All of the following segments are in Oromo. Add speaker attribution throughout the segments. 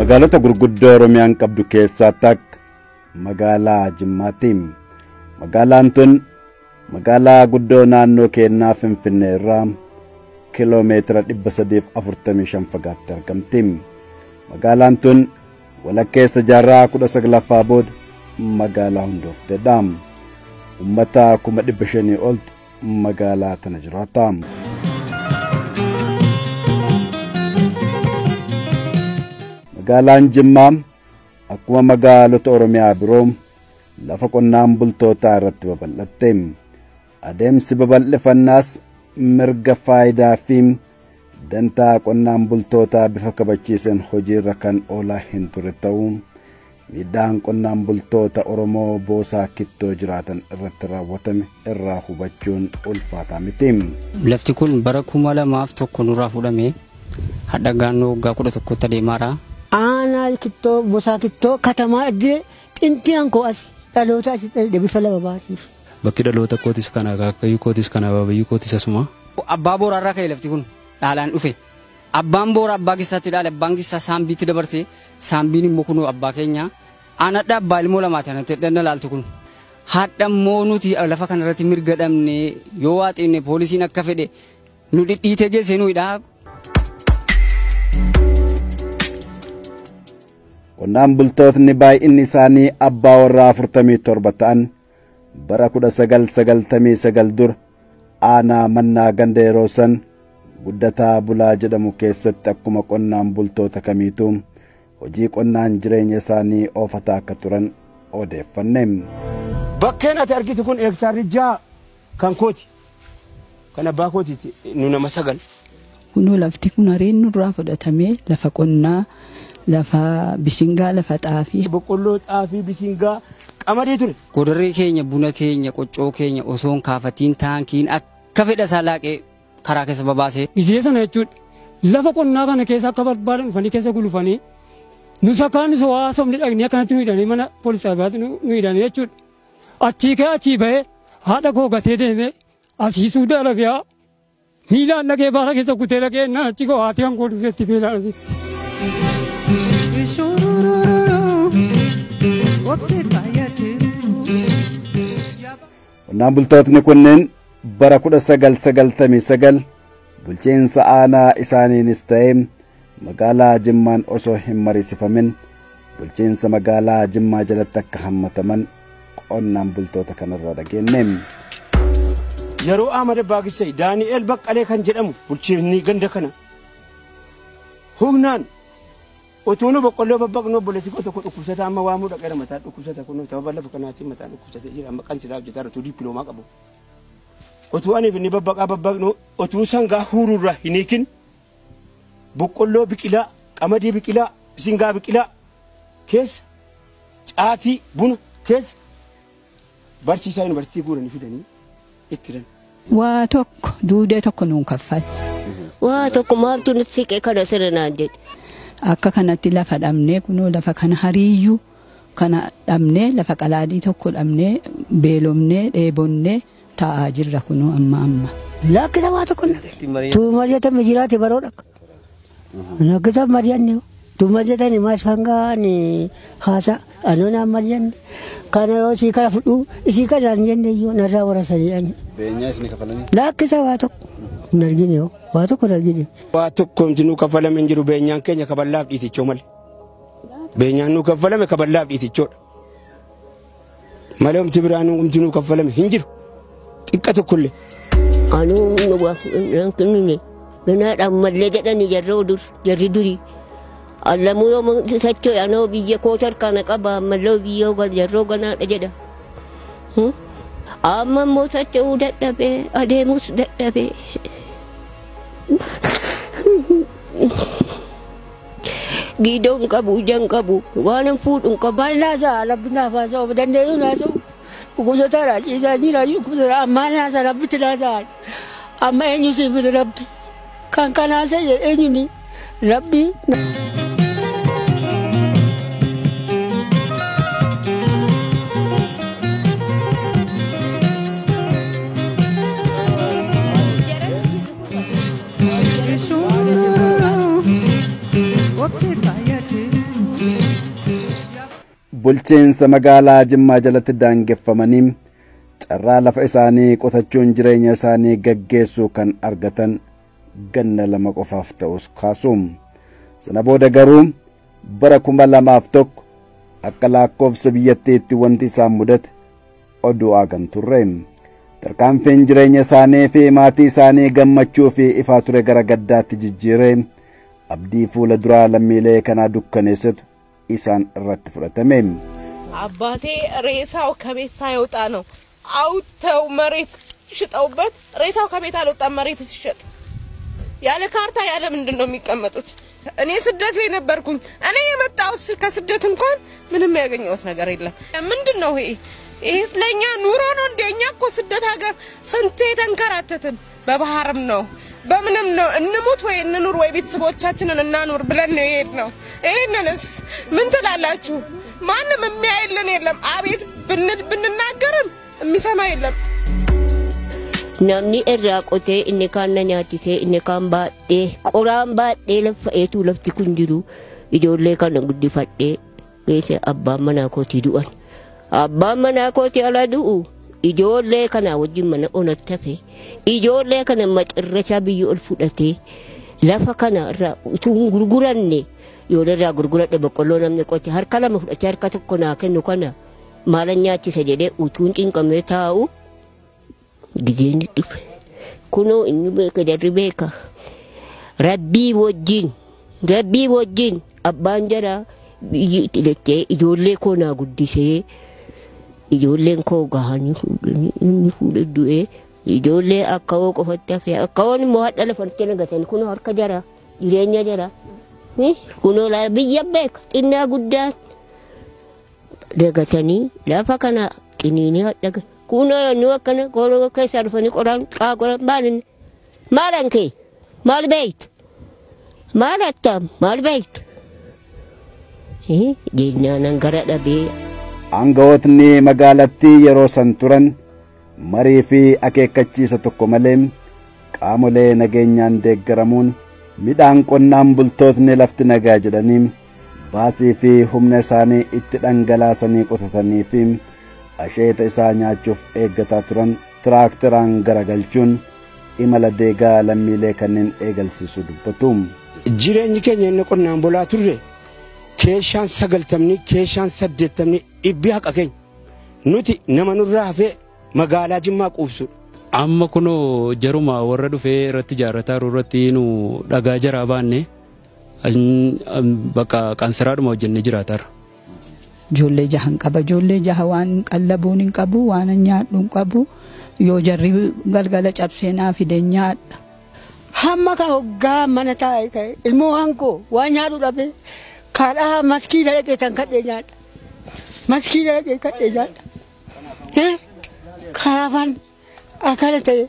Speaker 1: Magaalota gurguddoo Oromiyaan qabdu keessaa takka magaalaa Jimmaati. Magaalaan tun magaalaa guddoo naannoo keenyaa Finfinnee irraa kiiloomeetira 345 fagaattee argamti. Magaalaan tun walakkeessa jaarraa 19ffaa booda magaalaa hundoofteedha. Uummata 500,000 oltu magaalaa tana jiraata. Magaalaan Jimmaa akkuma magaalota Oromiyaa biroo lafa qonnaan bultootaa irratti babal'atte. Adeemsi babal'ifannaas mirga faayidaa fi dantaa qonnaan bultootaa bifa kabachiiseen hojiirra kan oolaa hin turre ta'uu miidhaan qonnaan bultoota Oromoo Boosaa Kittoo jiraatan irratti raawwatame irraa hubachuun ulfaataa miti.
Speaker 2: Lafti kun bara 2001 nurraa fudhame hadha gaannoo waggaa 11tti adeemaara.
Speaker 3: Aanaa Kittoo Boosaa Kittoo katamaa iddoo xinti koo as dhaloota asitti bifa lama baasiif.
Speaker 4: Bakki dhaloota kootis kana akaakayyuu kootis kana abaabayyuu kootis asuma.
Speaker 2: Abbaa booraarraa ka'e lafti kun dhaalaan dhufe. Abbaan boora abbaa keessaatti dhaale abbaan keessaa saambiitti dabarse saambiin immoo kunoo abbaa keenya. Aanadha abbaa ilmoo lamaati anatti dhanna laaltu kun. Hadha immoo nuti lafa kanarratti mirga dhabne yoo waaxinne poolisiin akka fedhe nu dhidhiitee geesse nuyidha.
Speaker 1: Qonnaan bultootni baay'inni isaanii abbaa warraa 47 ta'an bara 1999 dura aanaa mannaa ganda yeroo san guddataa bulaa jedhamu keessatti akkuma qonnaan bultoota kamiituu hojii qonnaan jireenya isaanii oofataa akka turan odeeffanne.
Speaker 5: Bakkeen ati argitu kun hektaarri 6 kan kooti. Kan abbaa kootiiti nu nama 9.
Speaker 6: Kunoo lafti kun hareen nurraa fudhatamee lafa qonnaa lafa bisingaa lafa xaafii.
Speaker 5: Boqqolloo xaafii bisingaa qamadii ture.
Speaker 2: Godorree keenya buna keenya qoccoo keenya osoo hin kaafatiin taankiin akka fedha isaa laaqee karaa keessa babaasee.
Speaker 7: Isee sana jechuudha lafa qonnaa kana keessa akka barbaadan dhufanii keessa gulufanii nu sakkaan waa somni dhaqnee akkanatti nu hidhanii mana poolisaa biraatti nu hidhanii jechuudha. Achii ka'ee achii bahee haadha koo gatee deemee asii Suudi Arabiyaa miilaan dhaqee baara keessa kutee dhaqee naan achi koo haati kan koo dhufeetti beelaan asitti.
Speaker 1: Qonnaan bultootni kunneen bara 1999 bulchiinsa aanaa isaaniinis ta'ee magaalaa Jimmaan osoo hin mariisifamin bulchiinsa magaalaa Jimmaa jalatti akka hammataman qonnaan bultoota kanarraa dhageenye.
Speaker 5: Yeroo Ahmad Abbaa Daani'el Baqqalee kan jedhamu bulchiinni ganda kana humnaan utuu nu boqqolloo babbaqnu obboleessi koo tokko dhukkubsata amma waamuu dhaqeera mataa dhukkubsata kun sababa lafa kanaatiin mataa dhukkubsatee jira amma qansiraa hojjetaa utuu dippiloomaa qabu. Utuu aniif inni babbaqaa babbaqnu utuu sangaa huururraa hin hiikin boqqolloo biqilaa qamadii biqilaa bisingaa biqilaa keessa caatii buna keessa barsiisaa yuunivarsiitii guuranii fidanii itti dan.
Speaker 6: Waa tokko duudee tokko nuun kaffal.
Speaker 8: Waa tokko maaltu nutti siqee kana sirra naan jedhe.
Speaker 6: Akka kanatti lafa dhabnee kunoo lafa kana hariiyyuu kana dhabnee lafa qalaadii tokko dhabnee beelomnee dheebonnee taa'aa jirra kunoo amma amma.
Speaker 3: Lakkisa waa tokko naqe. Tuu mari'atame jiraate baroo dhaqa. Lakkisa mari'anne tuu mari'atani maas fangaani haasa anoo naan mari'anne kana yoo isii kana fudhuu isii kana hin jenne iyyuu narraa warasanii ani.
Speaker 1: Beenyaa isin kafalanii?
Speaker 3: Lakkisa waa tokko. Hin argine yoo waa tokko hin argine.
Speaker 5: Waa tokko homti nuu kaffalame hin jiru beenyaan keenya kaballaaf dhiitichoo malee. Beenyaan nuu kaffalame kaballaaf dhiitichoodha. Malee homti biraan homti nuu kaffalame hin jiru. Xiqqa tokkollee.
Speaker 8: Anuu nu waa kennine ganaadhaan mallee jedhanii jarri dur jarri durii. Allamuu yoo socho'e anoo biyya koo harkaan qaba ammallee biyya jarroo ganaadha jedha. Amma immoo socho'uu dadhabee adeemus dadhabee. Giidoo hin qabu ija hin qabu waan hin fuudhu hin qabu.
Speaker 3: Bal'aasaa rabbi naaf haasa'u dandeenyu naasa'u dhukkubsataadha ciisaa jira dhukkubsataadha ammaa naasa rabbitti naasaa amma eenyu siif rabbi kan kanaasa eenyuni rabbi.
Speaker 9: What's it?
Speaker 1: Bulchiinsa magaalaa Jimmaa jalatti daangeffamanii carraa lafa isaanii qotachuun jireenya isaanii gaggeessuu kan argatan ganna 2 qofaaf ta'us kaasu. Sana booda garuu bara 2001 akka lakkoofsa biyyattiitti wanti isaan mudate oduu hagam turre. Tarkaanfiin jireenya isaanii fi maatii isaanii gammachuu fi ifaa ture gara gaddaatti jijjiiree abdii fuula duraa lammiilee kanaa dukkaneessatu isaan irratti fudhatame.
Speaker 9: አባቴ ሬሳው ከቤት ሳይወጣ ነው አውጥተው መሬት ሽጠውበት ሬሳው ከቤት አልወጣም። መሬቱ ሲሸጥ ያለ ካርታ ያለ ምንድነው የሚቀመጡት? እኔ ስደት ላይ ነበርኩኝ። እኔ የመጣሁት ከስደት እንኳን ምንም ያገኘሁት ነገር የለም። ምንድነው ይሄ? ይሄስ ለኛ ኑሮ ነው እንደኛ እኮ ስደት ሀገር ስንቴ ተንከራተትን። በባህርም ነው በምንም ነው እንሙት ወይ እንኑር ወይ ቤተሰቦቻችንን እናኑር ብለን ነው የሄድነው። ይሄንንስ ምን ትላላችሁ? ማንም የሚያይልን የለም። አቤት ብንል ብንናገርም የሚሰማ የለም።
Speaker 8: Namni irraa qotee inni kaan na nyaachisee inni kaan baadhee qoraan baadhee laffa'eetu lafti kun jiru ijoollee kana guddifadhee geesse abbaan manaa kootii du'an. Abbaan manaa kootii ala du'u ijoollee kana wajjin mana onatti hafe ijoollee kana macarrashaa biyya ol fudhatee lafa kana irraa utuu hin gurguranne yoo irraa gurguradhe boqqolloo namni qote harka 2 fudhatee harka 1 naa kennu kana maalan nyaachisa jedhee utuu hin cinqamee taa'u gizeen dhufe. Kunoo inni beeka jarri beeka. Rabbii wajjin abbaan jaraa biyyi itti jettee ijoollee koo naa guddisee ijoolleen koo gahanii fuudhanii inni fuudhe du'ee ijoollee akkawoo qofatti hafe akkawoon immoo hadha lafatti nagatanii kunoo harka jaraa jireenya jaraa kunoo biyya beeka xinnaa guddaa dagatanii lafa kana qiniinii hadha kunoo nu akkana qoroo keessaa dhufanii qoraan qaa qoraan maalin maalan kee maal beektu maal attam maal beektu jennaan gara dhabee.
Speaker 1: Aangawootni magaalattii yeroo san turan marii fi akeekkachiisa tokko malee qaamolee nageenyaan deeggaramuun midhaan qonnaan bultootni lafti nagaa jedhanii baasii fi humna isaanii itti dhangalaasanii qotatanii fi asheeta isaa nyaachuuf eeggataa turan tiraakteraan garagalchuun imala deegaa lammiilee kanneen eegalsiisu dubbatu.
Speaker 5: Jireenyi keenya inni qonnaan bulaa turre keeshaan 90 keeshaan 80 dhibbi haqa keenya nuti nama nurraa hafee magaalaa Jimmaa quubsudha.
Speaker 4: Amma kunoo jaruma warra dhufee irratti ijaarrataa jiru irratti nu dhagaa jaraa baanne bakka qaansiraadhuma hojjennee jiraatarra.
Speaker 6: Ijoollee jahan qaba. Ijoollee jaha waan qallabuun hin qabu, waan nyaadhu hin qabu. Yoo jarri galgala cabsee naa fide nyaadha.
Speaker 3: Hamma kan hoggaa mana taa'e ka'e ilmoo hankoo waan nyaadhu dhabe kadhaa maskiida dhaqee tan kadhee nyaadha. Maskiida dhaqee kadhee nyaadha. Karaafan akkana ta'e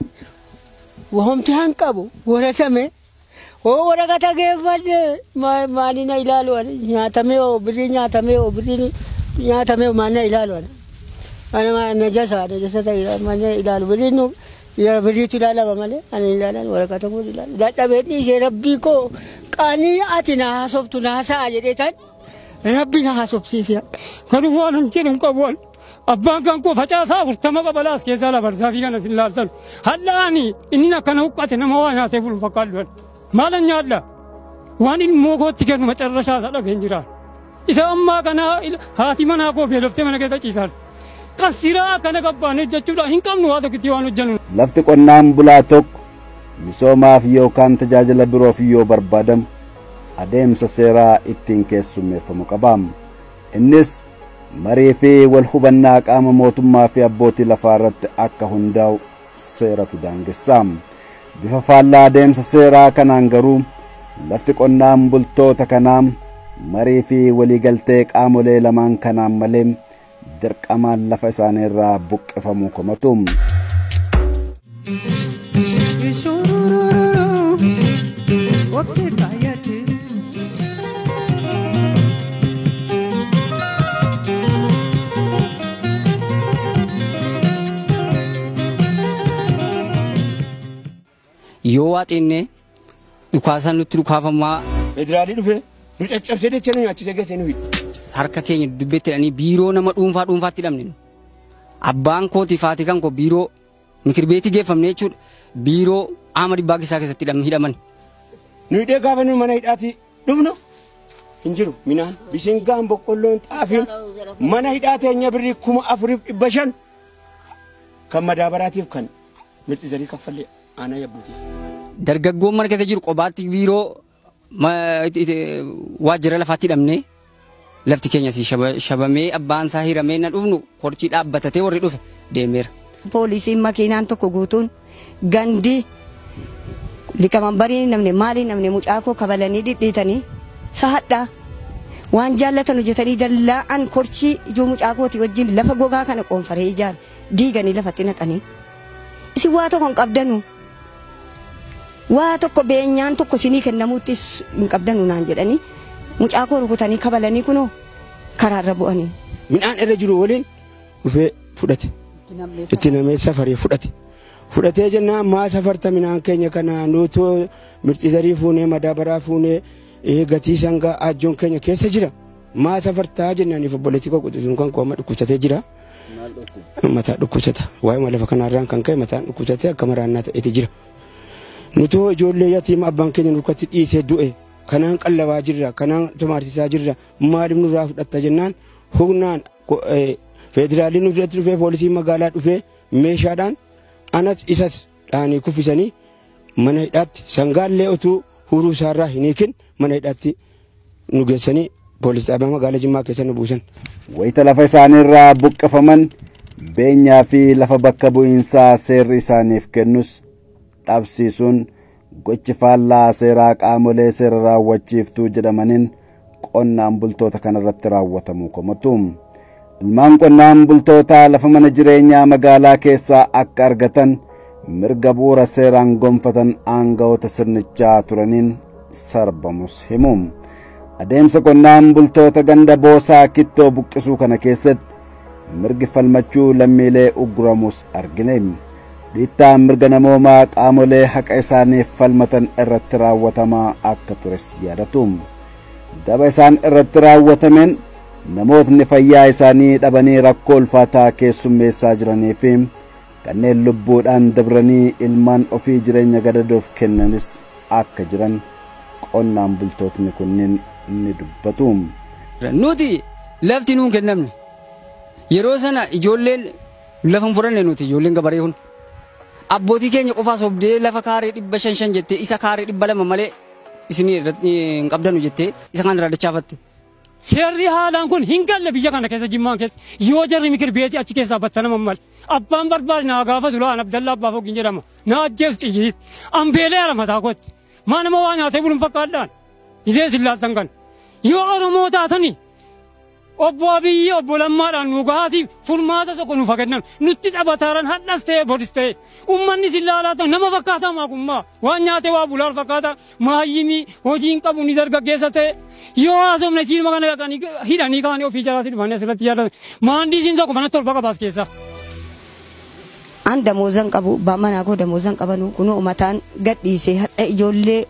Speaker 3: wahomti han qabu warasame hoo waraqata geeffadhe maalina ilaalu nyaatamee hoo birrii nyaatamee hoo birrii nyaatamee hoo maalina ilaalu ana najasa najasa ta'e maalina ilaalu birrii nu birriitu ilaalama malee ani ilaalan waraqata koo ilaalu dadhabee dhiisee rabbii koo qaanii ati na haasoftu na haasa'a jedhee tan rabbi na haasofsiise.
Speaker 7: Garuu waan hin jedhu hin qabu abbaan kan koo facaasaa 40 qabalaas keessaa lafarsaa fi kanas hin laalsan hadhaani inni akkana huqqate nama waa nyaatee bulu fakkaadhu maalan nyaadha waan ilmoo kootti kennu macarrashaa isaa dhabeen jira isa ammaa kana haati manaa koo beeloftee mana keessa ciisaarti qansiraa akkana qabbaanee jechuudha hin qabnu waa tokkitti waan hojjennu.
Speaker 1: Lafti qonnaan bulaa tokko misoomaaf yookaan tajaajila biroof yoo barbaadamu adeemsa seeraa ittiin keessummeeffamu qaba. Innis marii fi wal hubannaa qaama mootummaa fi abbootii lafaa irratti akka hundaa'u seeratu daangessa. Bifa faallaa adeemsa seeraa kanaan garuu lafti qonnaan bultoota kanaa marii fi waliigaltee qaamolee lamaan kanaan malee dirqamaan lafa isaanii irraa buqqifamuu komatu.
Speaker 2: Yoo waaxinne dhukaasan nutti dhukaafamaa.
Speaker 5: Federaalii dhufee nu caccabsee dachee nu nyaachisee geessee nu hidhe.
Speaker 2: Harka keenya dubbetti hidhanii biiroo nama dhuunfaa dhuunfaatti hidhamne nu. Abbaan kooti faati kan koo biiroo mikir beetii geeffamne jechuudha. Biiroo Ahmad Baaqisaa keessatti hidhaman.
Speaker 5: Nu hidhee gaafa nu mana hidhaatti dhufnu hin jiru minaan bishingaan boqqolloon xaafiin mana hidhaa teenya birrii 4,500 kan madaabaraatiif kan mirxizarii kaffallee aanaa yabbuutiif.
Speaker 2: Dargaggoon mana keessa jiru qobaatti biiroo waajjira lafaatti hidhamne lafti keenya si shabamee abbaan isaa hiramee na dhufnu korchii dhaabbatatee warri dhufe deemeera.
Speaker 10: Poolisiin makiinaan tokko guutuun gandi liqamanbarii namni maalii namni mucaa koo kabalanii dhidhiitanii sahadhaa waan jaallatan hojjetanii dallaa'an korchii ijoo mucaa kooti wajjin lafa gogaa kana qoonfaree ijaare diiganii lafatti naqanii. Isin waa tokko hin qabdanu. Waa tokko beenyaan tokko isinii kennamuuttis hin qabdanu naan jedhanii mucaa koo rukutanii kabalanii kunoo karaarra bu'anii.
Speaker 5: Midhaan irra jiru waliin dhufee fudhate. Itti namee safaree fudhate. Fudhatee jennaan maa safarta midhaan keenya kana nuutoo mirxizarii fuunee madaabaraa fuunee gatii sangaa ajjoon keenya keessa jira. Maa safartaa jennaan obboleessi koo quxisuun kan koo amma dhukkubsatee jira. Mataa dhukkubsata. Waa'ee lafa kanarraan kan ka'e mataan dhukkubsatee akka maraannaa ta'eeti jira. Nutoo ijoollee yatiima abbaan keenya nurkatti dhiisee du'e kanaan qallabaa jirra kanaan tumaarsisaa jirra maaliif nurraa fudhatta jennaan humnaan federaaliin nu biratti dhufee poolisiin magaalaa dhufee meeshaadhaan anas isas dhaanii kuffisanii mana hidhaatti sangaallee utuu huruu isaarraa hin hiikin mana hidhaatti nu geessanii poolisii xaabaa magaalaa Jimmaa keessa nu buusan.
Speaker 1: Wayita lafa isaaniirraa buqqifaman beenyaa fi lafa bakka bu'iinsaa seerri isaaniif kennus dhabsiisuun gochi faallaa seeraa qaamolee seera raawwachiiftuu jedhamaniin qonnaan bultoota kanarratti raawwatamuu komatu. Ilmaan qonnaan bultootaa lafa mana jireenyaa magaalaa keessaa akka argatan mirga bu'uura seeraan gonfatan aangawoota sirnichaa turaniin sarbamus himu. Adeemsa qonnaan bultoota ganda boosaa kittoo buqqisuu kana keessatti mirgi falmachuu lammiilee ugguramus argine. Dhiittaan mirga namoomaa qaamolee haqa isaaniif falmatan irratti raawwatamaa akka tures yaadatu. Daba isaan irratti raawwatameen namootni fayyaa isaanii dhabanii rakkoo ulfaataa keessummeessaa jiranii fi kanneen lubbuudhaan dabranii ilmaan ofii jireenya gadadoof kennanis akka jiran qonnaan bultootni kunneen ni dubbatu.
Speaker 2: Nuti lafti nuun kennamne yeroo sana ijoolleen lafa hin fudhanne nuti ijoolleen gabaree kun. Abbootii keenya qofaa sobdee lafa kaaree 500 jettee isa kaaree 200 malee isinii hin qabdanu jettee isa kan irraa dachaafatte.
Speaker 7: Seerri haalaan kun hin galle biyya kana keessa Jimmaan keessa yoo jarri mikir beetii achi keessaa battalama malee abbaan barbaade naa gaafatu laan Abdallaa Abbaa Fogiin jedhama naa ajjeesu xiyyiitti ambeelee ala mataa kootti maa nama waa nyaatee buluun fakkaadhaan isee sillaasan kan yoo Oromoo taatanii obbo Abiyyi obbo Lammaadhaan nu gahaatiif furmaata tokko nu fagennan nutti taphataaran hadhas ta'e bodis ta'e uummanni sillaalaa ta'u nama fakkaataa maakummaa waan nyaatee waa bulaal fakkaata maayyimii hojiin qabu ni dargaggeessa ta'e yoo haasofne siilma kana dhaqanii hidhanii kaanii ofii jalaatti dhufanii asirratti jaallatan maandisiin tokko mana torba qabaas keessa.
Speaker 10: An damoozan qabu abbaan manaa koo damoozan qabanu kunoo mataan gadhiisee hadha ijoollee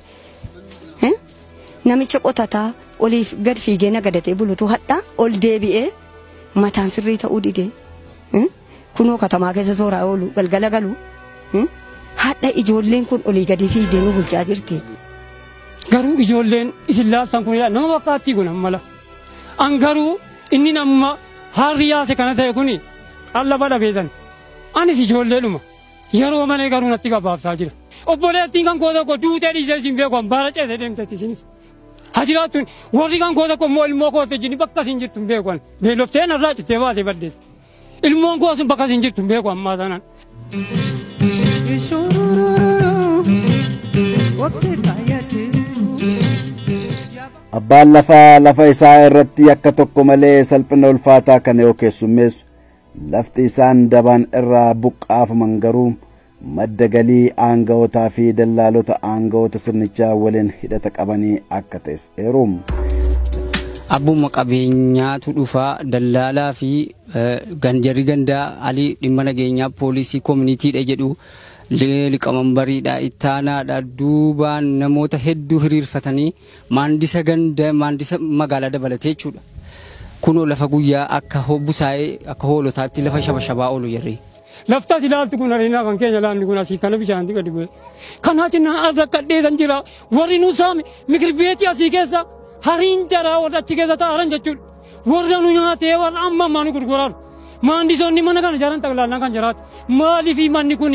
Speaker 10: namicha qotataa oliif gad fiigee nagadatee bulutu hadha ol deebi'ee mataan sirrii ta'uu didee kunoo katamaa keessa sooraa oolu galgala galu hadha ijoolleen kun olii gadi fiigdee nu bulchaa jirti.
Speaker 7: Garuu ijoolleen isin laaltan kun nama fakkaattii kun ammala. An garuu inni nama harri yaase kana ta'e kuni qallaba dhabeesan. Anis ijoolleedhuma yeroo malee garuu natti gabaabsaa jira. Obboleettiin kan koo tokko duutee dhiisee isin beeku ambaara ceesee deemtetti isinis. Hajiraatun warri kan koo tokko immoo ilmoo koo wajjin bakka isin jirtu hin beeku. Beeloftee narraa cittee baatee baddeessi. Ilmoon koo sun bakka isin jirtu hin beeku ammaa sanaan.
Speaker 1: Abbaan lafaa lafa isaa irratti akka tokko malee salphina ulfaataa kana yoo keessummeessu lafti isaan dabaan irraa buqqaafaman garuu madda galii aanga'ootaa fi dallaalota aanga'oota sirnichaa waliin hidhata qabanii akka ta'es eeru.
Speaker 2: Abbuma qabeenyaatu dhufaa dallaalaa fi ganjarri gandaa alii dhimma nageenyaa poolisii koominiitiidha jedhu liqamanbariidha ittaanaadha duubaan namoota hedduu hiriirfatanii maandisa ganda maandisa magaalaa dabalatee jechuudha. Kunoo lafa guyyaa akka busaa'ee akka hoolotaatti lafa shabashabaa oolu jarri.
Speaker 7: Laftaati ilaaltu kun areenaa kan keenya laanni kun asii kana bishaanti gadi bu'e. Kanaa cinaa rakkadhee jira warri nu saame mikir beetii asii keessa hariin jaraa warra achi keessa taa'an jechuudha. Warra nu nyaatee warra amma ammaa nu gurguraaru. Maandisoonni mana kana ijaaran xaqlaallaa kan jiraatu. Maaliif manni kun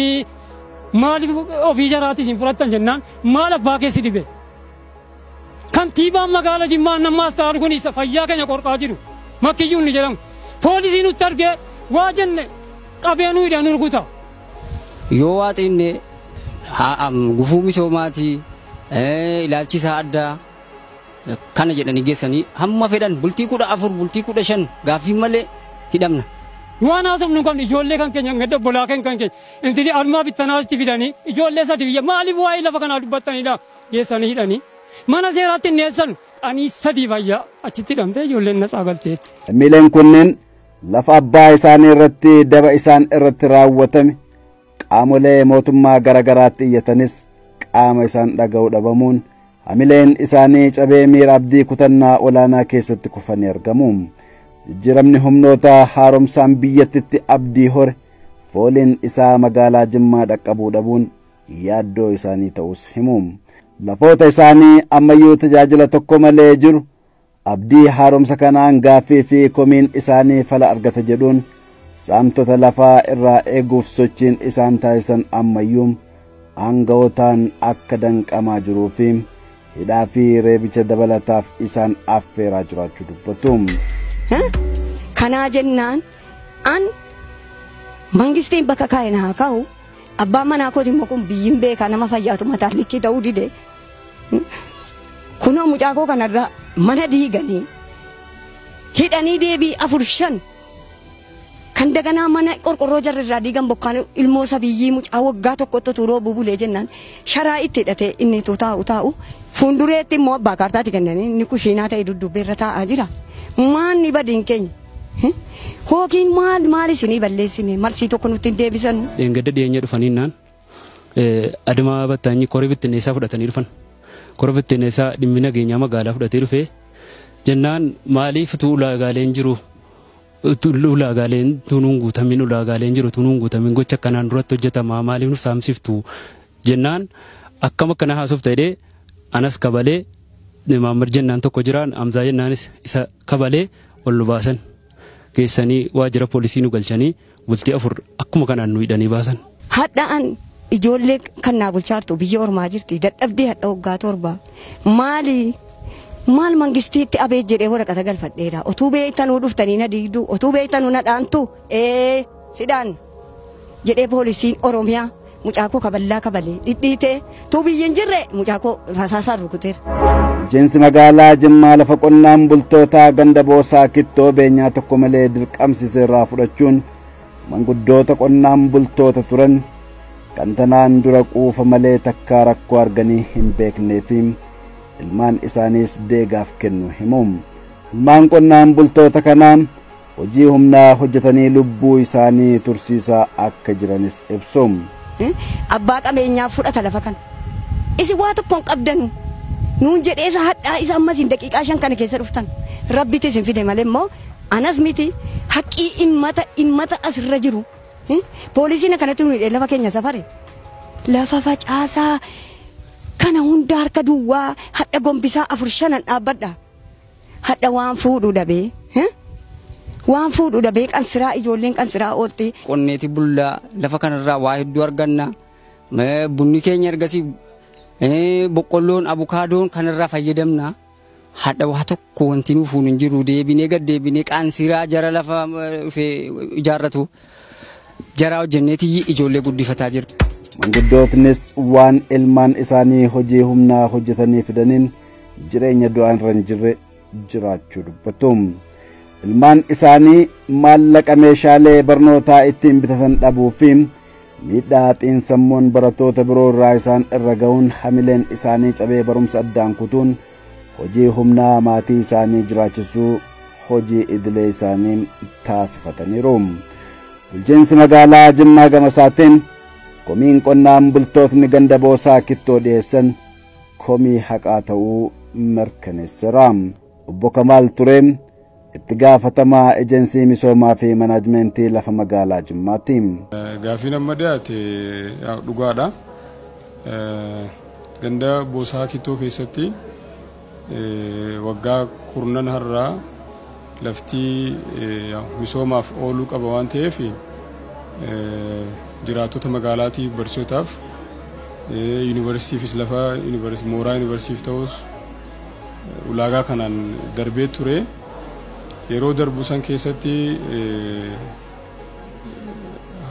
Speaker 7: maaliif ofii jaraati isin fudhattan jennaan maal abbaa keessi dhibe. Kantiibaan magaalaa Jimmaa nammaas ta'an kun isa fayyaa keenya qorqaa jiru. Makkiyyuun ni jedhamu. Poolisii nutti argee waa jenne qabee nu hidhee nu rukuta.
Speaker 2: Yoo waa xinne gufuu misoomaatii ilaalchi isaa addaa kana jedhanii geessanii hamma fedhan bultii 14 bultii 15 gaaffii malee hidhamna.
Speaker 7: Waan haasofnu hin qabne ijoollee kan keenya gadda obbolaa kan keenya intili almaa bittanaasitti fidanii ijoollee sadi biyya maaliif waa'ee lafa kanaa dubbattanidha geessanii hidhanii mana seeraatti hin dhiyeessan qanii sadii fayyaa achitti hidhamtee ijoolleen natsaa galteetti.
Speaker 1: Lammiileen kunneen lafa abbaa isaanii irratti daba isaan irratti raawwatame qaamolee mootummaa garaagaraatti iyyatanis qaama isaan dhaga'uu dhabamuun hamileen isaanii cabee miira abdii kutannaa olaanaa keessatti kufanii argamu. Jijjiiramni humnoota haaromsaan biyyattitti abdii hore fooliin isaa magaalaa Jimmaa dhaqqabuu dhabuun yaaddoo isaanii ta'us himu. Lafoota isaanii ammayyuu tajaajila tokko malee jiru abdii haaromsa kanaan gaaffii fi komiin isaanii fala argata jedhuun saamtota lafaa irraa eeguuf sochiin isaan taasisan ammayyuu aanga'ootaan akka danqamaa jiruu fi hidhaa fi reebicha dabalataaf isaan affeeraa jiraachuu dubbatu.
Speaker 10: Kanaa jennaan an mangistiin bakka kaa'e na haa kaa'u abbaan manaa kooti immoo kun biyyiin beekaa nama fayyaatu mataa likkii ta'uu dide. Kunoo mucaa koo kanarraa mana diiganii hidhanii deebii 4 5 kan daganaa mana qorqorroo jarri irraa diigan bokkaan ilmoo sabiyyii mucaa waggaa tokkotti turoo bubulee jennaan sharaa itti hidhatee inni taa'u taa'u fuuldureetti immoo abbaa kaartaatti kennanii inni kushiinaa ta'e dudduubbeerra taa'aa jira. Maanni badiin keenya hookiin maal maal isinii balleessine marsii tokko nutti hin deebisanu.
Speaker 4: Dheengadda dhiyeenya dhufaniinnaan Adamaa Battaanyii koree bittinneessaa fudhatanii dhufan. Koree bittinneessaa dhimmi nageenyaa magaalaa fudhatee dhufee jennaan maaliif utuu ulaagaaleen jiru ulaagaaleen tunuun guutamin ulaagaaleen jiru tunuun guutamin gocha akkanaan duratti hojjetama maaliif nu saamsiftu jennaan akkam akkana haasofta jedhee anas kabalee Maammar jennaan tokko jiraan Amzaa jennaanis isa kabalee ol nu baasan geessanii waajjira poolisii nu galchanii bultii 4 akkuma kanaan nu hidhanii baasan.
Speaker 10: Hadhaan ijoollee kan naa bulchaartu biyya ormaa jirti dadhabdee hadha waggaa 7 maali maal mangistiitti abeet jedhee waraqata galfadheera otuu beektanuu dhuftanii na diigdu otuu beektanuu na dhaantu sidhaan jedhee poolisiin Oromiyaa mucaa koo kaballaa kabalee dhidhiitee tuu biyyi hin jirre mucaa koo rasaasaan rukuteera.
Speaker 1: Bulchiinsi magaalaa Jimmaa lafa qonnaan bultootaa ganda Boosaa Kittoo beenyaa tokko malee dirqamsiise irraa fudhachuun manguddoota qonnaan bultoota turan kan tanaan dura quufa malee takkaa rakkoo arganii hin beeknee fi ilmaan isaaniis deegaaf kennu himu. Ilmaan qonnaan bultoota kanaa hojii humnaa hojjetanii lubbuu isaanii tursiisaa akka jiranis ibsu.
Speaker 10: Abbaa qabeenyaa fudhata lafa kana. Isin waa tokko hin qabdanu. Nuun jedhee isa hadhaa isa ammas hin daqiiqaa 5 kana keessa dhuftan. Rabbitti isin fide malee immoo anas miti haqqii himmata asirra jiru. Poolisiin akkanatti nu hidhee lafa keenya safare. Lafa facaasaa kana hunda harka duwwaa hadha gombisaa 4 5 dhaabbadha. Hadha waan fuudhu dhabee. Waan fuudhu dhabee qansiraa ijoolleen qansiraa oolte.
Speaker 2: Qonneeti bullaa lafa kanarraa waa hedduu arganna. Bunni keenya ergasii boqqolloon abukaadoon kanarraa fayyadamna. Hadha waa tokko wanti nuuf hin jiru deebinee gad deebinee qansiraa jara lafa ijaarratu jaraa hojjenneeti ijoollee guddifataa jiru.
Speaker 1: Manguddootnis waan ilmaan isaanii hojii humnaa hojjetanii fidaniin jireenya du'aan irra hin jirre jiraachuu dubbatu. Ilmaan isaanii maallaqa meeshaalee barnootaa ittiin bitatan dhabuu fi miidhaa xiinsammuun barattoota biroo irraa isaan irra ga'uun hamileen isaanii cabee barumsa addaan kutuun hojii humnaa maatii isaanii jiraachisuu hojii idilee isaanii taasifataniiru. Bulchiinsi magaalaa Jimmaa gama isaatiin komiin qonnaan bultootni ganda Boosaa Kittoo dhiyeessan komii haqaa ta'uu mirkaneesseera. Obbo Kamaal Turee Itti gaafatamaa ejensii misoomaa fi manaajmentii lafa magaalaa Jimmaati.
Speaker 11: Gaafiin amma dhiyaate dhugaadha. Ganda Boosaa Kittoo keessatti waggaa 10 har'aa lafti misoomaaf ooluu qaba waan ta'eef jiraattota magaalaatiif barsiisotaaf yuunivarsiitiifis lafa mooraa yuunivarsiitiif ta'us ulaagaa kanaan darbee ture. Yeroo darbu san keessatti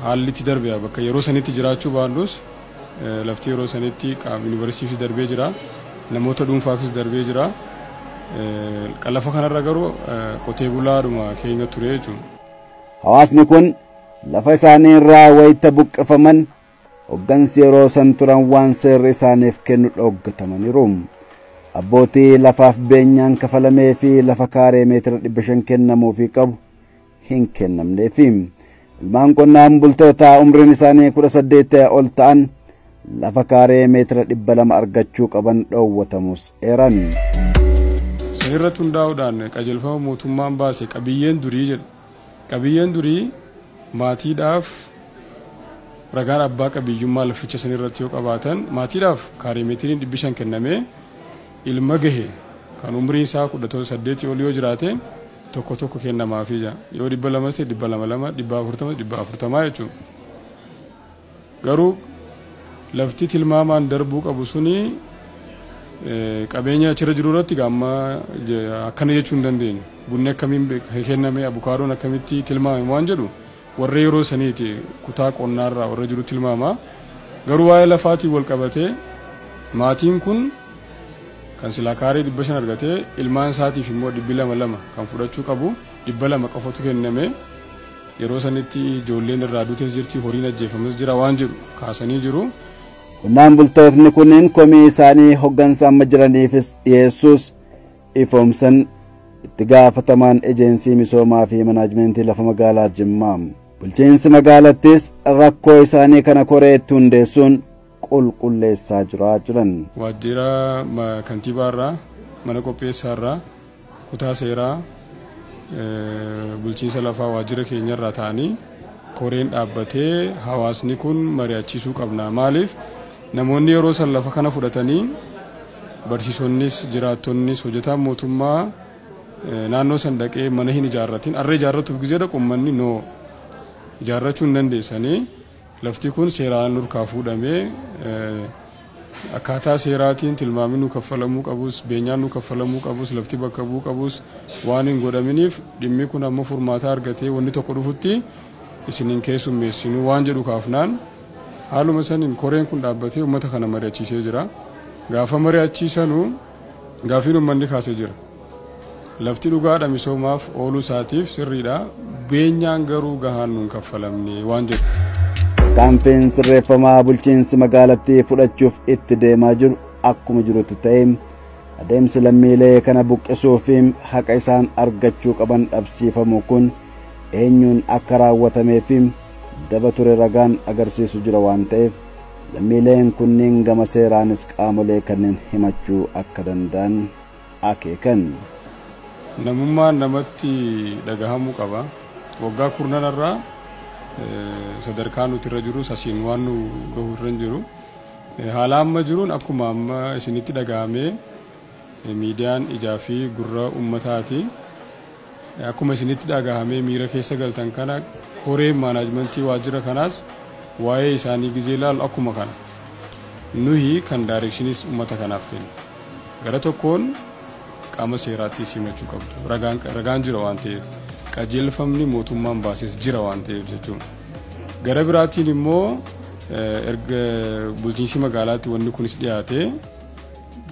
Speaker 11: haalli itti darbe bakka yeroo sanitti jiraachuu baannus lafti yeroo sanitti yuunivarsiitiifis darbee jira, namoota dhuunfaafis darbee jira. Lafa kanarra garuu qotee bulaadhuma keenya ture jechuudha.
Speaker 1: Hawaasni kun lafa isaanii irraa wayita buqqifaman hoggansi yeroo san turan waan seerri isaaniif kennu dhooggatamaniiru. Abbootii lafaaf beenyaan kafalamee fi lafa kaaree meetira 500 kennamuufii qabu hin kennamneefi. Ilmaan qonnaan bultootaa umriin isaanii 18 ol ta'an lafa kaaree meetira 200 argachuu qaban dhoowwatamus eeran.
Speaker 11: Sanirratti hundaa'uudhaan qajeelfama mootummaan baase qabiyyeen durii jedha. Qabiyyeen durii maatiidhaaf ragaan abbaa qabiyyummaa laficha sanirratti yoo qabaatan maatiidhaaf kaaree meetiriin 500 kennamee ilma gahe kan umriin isaa 18 ol yoo jiraate tokko tokko kennamaafii jira. Yoo 200 ta'e 200 240 240 jechuudha. Garuu lafti tilmaamaan darbuu qabu suni qabeenya achirra jiru irratti amma akkana jechuu hin dandeenyu. Bunni akkamiin kenname, abukaadoon akkamitti tilmaame waan jedhu warra yeroo saniiti kutaa qonnaarraa warra jiru tilmaama. Garuu waa'ee lafaatiin wal qabatee maatiin kun kan silaa kaaree 500 argatee ilmaan isaatiif immoo 200 kan fudhachuu qabu 200 qofatu kenname. Yeroo sanitti ijoolleen irraa duutes jirti, horiin ajjeefamus jira waan jedhu kaasanii jiru.
Speaker 1: Qonnaan bultootni kunneen komii isaanii hoggansa amma jiraniifis dhiyeessuus ifoomsan itti gaafatamaan ejensii misoomaa fi manaajmentii lafa magaalaa Jimmaa. Bulchiinsi magaalattis rakkoo isaanii kana koreetti hundeessuun qulqulleessaa jira jiran.
Speaker 11: Waajjira kantiibaarraa, mana qopheessaarraa, kutaa seeraa, bulchiinsa lafaa waajjira keenyarraa ta'anii koreen dhaabbatee hawaasni kun mari'achiisuu qabna. Maaliif namoonni yeroo san lafa kana fudhatanii barsiisonnis jiraattonnis hojjetaan mootummaa naannoo san dhaqee mana hin ijaarratin arra ijaarratuuf gizee dhaqu uummanni noo ijaarrachuu hin dandeessanii lafti kun seeraan nurkaa fuudhamee akkaataa seeraatiin tilmaamni nu kaffalamuu qabus beenyaan nu kaffalamuu qabus lafti bakka bu'uu qabus waan hin godhaminiif dhimmi kun ammoo furmaata argatee wanni tokko dhufutti isiniin keessummeessinuu waan jedhu kaafnaan haaluma saniin koreen kun dhaabbatee uummata kana mari'achiisee jira. Gaafa mari'achiisanuu gaafiin uummanni kaasee jira. Lafti dhugaadha misoomaaf ooluu isaatiif sirriidha. Beenyaan garuu gahaan nuun kaffalamne waan jedhu.
Speaker 1: Tarkaanfiin sirreeffamaa bulchiinsi magaalattii fudhachuuf itti deemaa jiru akkuma jirutti ta'e adeemsi lammiilee kana buqqisuu fi haqa isaan argachuu qaban dhabsiifamu kun eenyuun akka raawwatamee fi daba ture ragaan agarsiisu jira waan ta'eef lammiileen kunneen gama seeraanis qaamolee kanneen himachuu akka danda'an akeekan.
Speaker 11: Namummaan namatti dhagahamuu qaba. Waggaa 10 irraa sadarkaa nuti irra jirus asiin waan nu gahu irra hin jiru. Haala amma jiruun akkuma amma isinitti dhagahamee miidiyaan ijaa fi gurra uummataati. Akkuma isinitti dhagahamee miira keessa galtan kana koree maanaajmentii waajjira kanaas waa'ee isaanii gizee ilaalu akkuma kana. Nuyi kan daayireekshiniis uummata kanaaf kennu. Gara tokkoon qaama seeraatti simachuu qabdu. Ragaan jira waan ta'eef. Qajeelfamni mootummaan baases jira waan ta'eef jechuudha. Gara biraatiin immoo erga bulchiinsi magaalaatti wanni kunis dhiyaate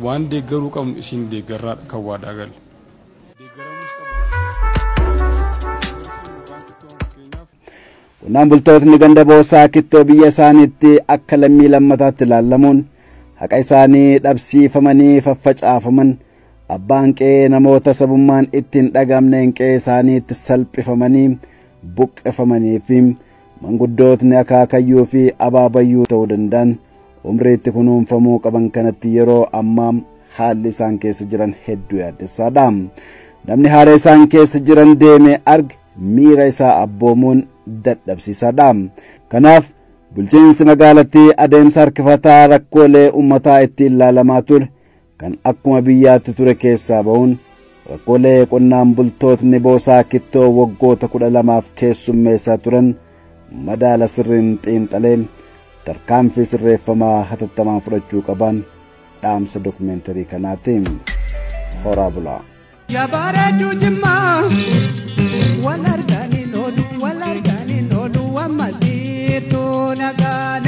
Speaker 11: waan deeggaruu qabnu isin deeggarraadha kan waadaa galle.
Speaker 1: Qonnaan bultootni ganda Boosaa Kittoo biyya isaaniitti akka lammii lammataatti ilaallamuun haqa isaanii dhabsiifamanii faffacaafaman abbaan qe'ee namoota sabummaan ittiin dhagamneen qe'ee isaaniitti salphifamanii buqqifamanii fi manguddootni akaakayyuu fi abaabayyuu ta'uu danda'an umriitti kunuunfamuu qaban kanatti yeroo ammaa haalli isaan keessa jiran hedduu yaaddessaadha. Namni haala isaan keessa jiran deemee arge miira isaa abboomuun dadhabsiisaadha. Kanaaf bulchiinsi magaalattii adeemsa harkifataa rakkoolee uummataa ittiin ilaalamaa ture kan akkuma biyyaatti ture keessaa bahuun rakkoolee qonnaan bultootni boosaa kittoo waggoota 12f keessummeessaa turan madaala sirriin xiinxalee tarkaanfii sirreeffamaa hatattamaan fudhachuu qaban dhaamsa dokumeentarii kanaatiin. Horaa bulaa.
Speaker 12: Yabareedu Jimmaa wal arganii loolu wal arganii loolu ammasiitu nagaa.